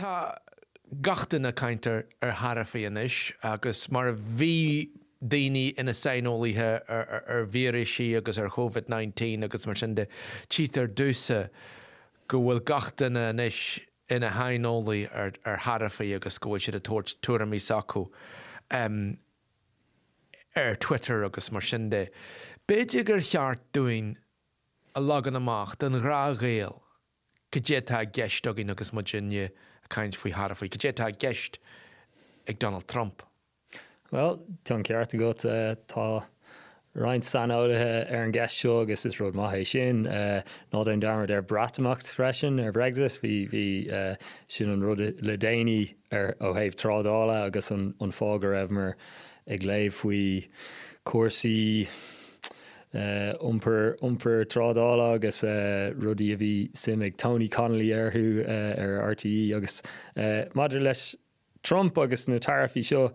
Tá gach duine ag caint ar tharaifí anois agus mar a bhí daoine ina saineolaithe ar vírisí agus ar Covid 19 agus mar sin de, tchítear domhsa go bhfuil gach duine anois ina shaineolaí ar tharaifí agus go bhfuil siad ag tabhairt tuairimí s'acu ar Twitter agus mar sin de. B'fhéidir gur cheart dúinn a leagan amach don ghnáth-Ghael Cad é atá i gceist againn agus muid inniu ag caint faoi tharaifí? Cad é atá i gceist ag Donald Trump? Bhuel, tá an ceart agat. Tá roinnt saineolaithe ar an gceist seo agus is rud maith é sin. Ná déan dearmad ar Breatimeacht freisin, ar Brexit. Bhí, bhí, sin an rud le déanaí ar, ó thaobh trádála agus an, an fáth go rabhamar ag léamh faoi chúrsaí iompair, iompar trádála agus rudaí a bhí suim ag Tony Connolly orthu ar RTÉ agus maidir leis Trump agus na taraifí seo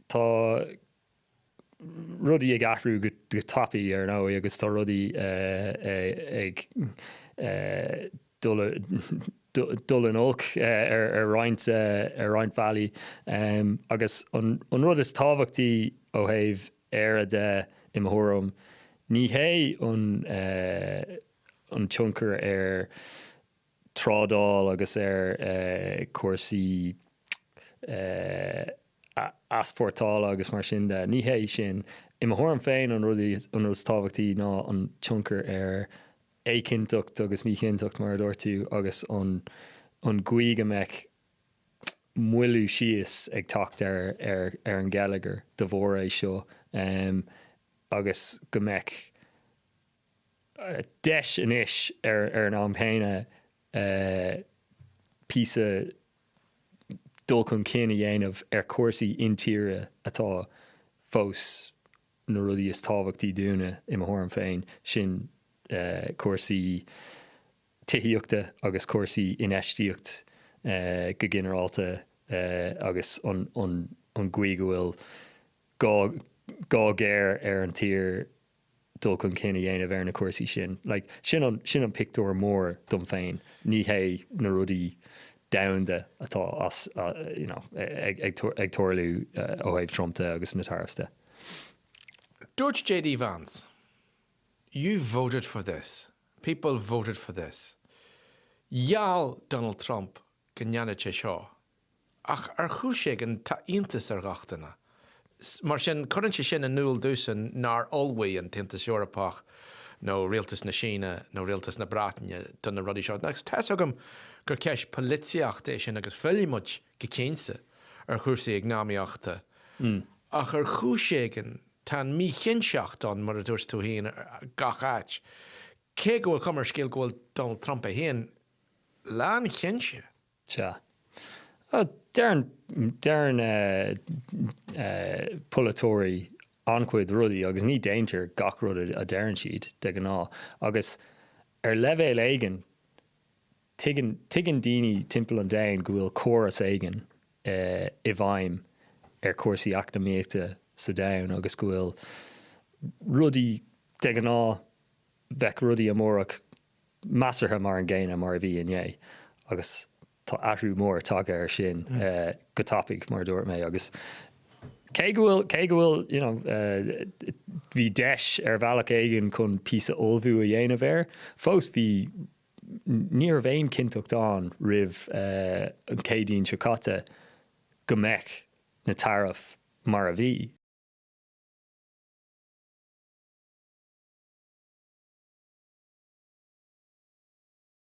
tá rudaí ag athrú go tapaidh ar ndóigh agus tá rudaí ag dul in olc ar roinnt ar roinnt bealaí agus an rud is tábhachtaí ó thaobh Éire de, i mo thuairim, ní hé an an tionchar ar trádáil agus ar chúrsaí easpórtála agus mar sin de, ní hé sin. I mo thuairim féin an rud an rud is tábhachtaí ná an tionchar ar éiginnteacht agus míchinnteacht, mar a dúirt tú, agus an an gcaoi go mbeadh moilliú síos ag teacht ar ar an gheilleagar de bharr é seo agus go mbeadh deis anois ar ar an am céanna píosa dul chun cinn a dhéanamh ar chúrsaí intíre atá fós na rudaí is tábhachtaí dúinne, i mo thuairim féin, sin cúrsaí tithíochta agus cúrsaí infheistíocht go ginearálta agus an gcaoi go bhfuil gá, gá géar ar an tír dul chun cinn a dhéanamh ar na cúrsaí sin. Like, sin an, sin an pictiúr mór dom féin, ní hé na rudaí domhanda atá as, you know, ag, ag, ag tarlú ó thaobh Trump de agus na tariffs de. Dúirt JD Vance, You voted for this. People voted for this. Gheall Donald Trump go ndéanfadh sé seo. Ach ar chúis éigin tá iontas ar ghach duine. Mar sin, cuireann sé sin in iúl domhsa nár ullmhaigh an tAontas Eorpach nó rialtas na Síne nó rialtas na Breataine do na rudaí seo. Agus tá's agam gur ceist polaitíochta é sin agus fillfidh muid go cinnte ar chúrsaí eacnamaíochta. Ach ar chúis éigin tá an míchinnteacht ann, mar a dúirt tú féin, gach áit. Cé go bhfuil cuma ar scéal go bhfuil Donald Trump é féin lánchinnte. Sea. Deireann, deireann polaiteoirí an-chuid rudaí agus ní déantar gach rud a deireann siad, de ghnáth. Agus ar leibhéal éigin, tuigeann, tuigeann daoine timpeall an domhain go bhfuil córas éigin i bhfeidhm ar chúrsaí eacnamaíochta sa domhan agus go bhfuil rudaí, de ghnáth, bheadh rudaí amárach measartha mar an gcéanna mar a bhí inné agus tá athrú mór tagtha air sin go tapaidh, mar a dúirt mé, agus cé go bhfuil, cé go bhfuil, you know, bhí deis ar bhealach éigin chun píosa ullmhú a dhéanamh air, fós bhí, ní raibh aon chinnteacht ann roimh an Chéadaoin seo caite go mbeadh na tariffs mar a bhí.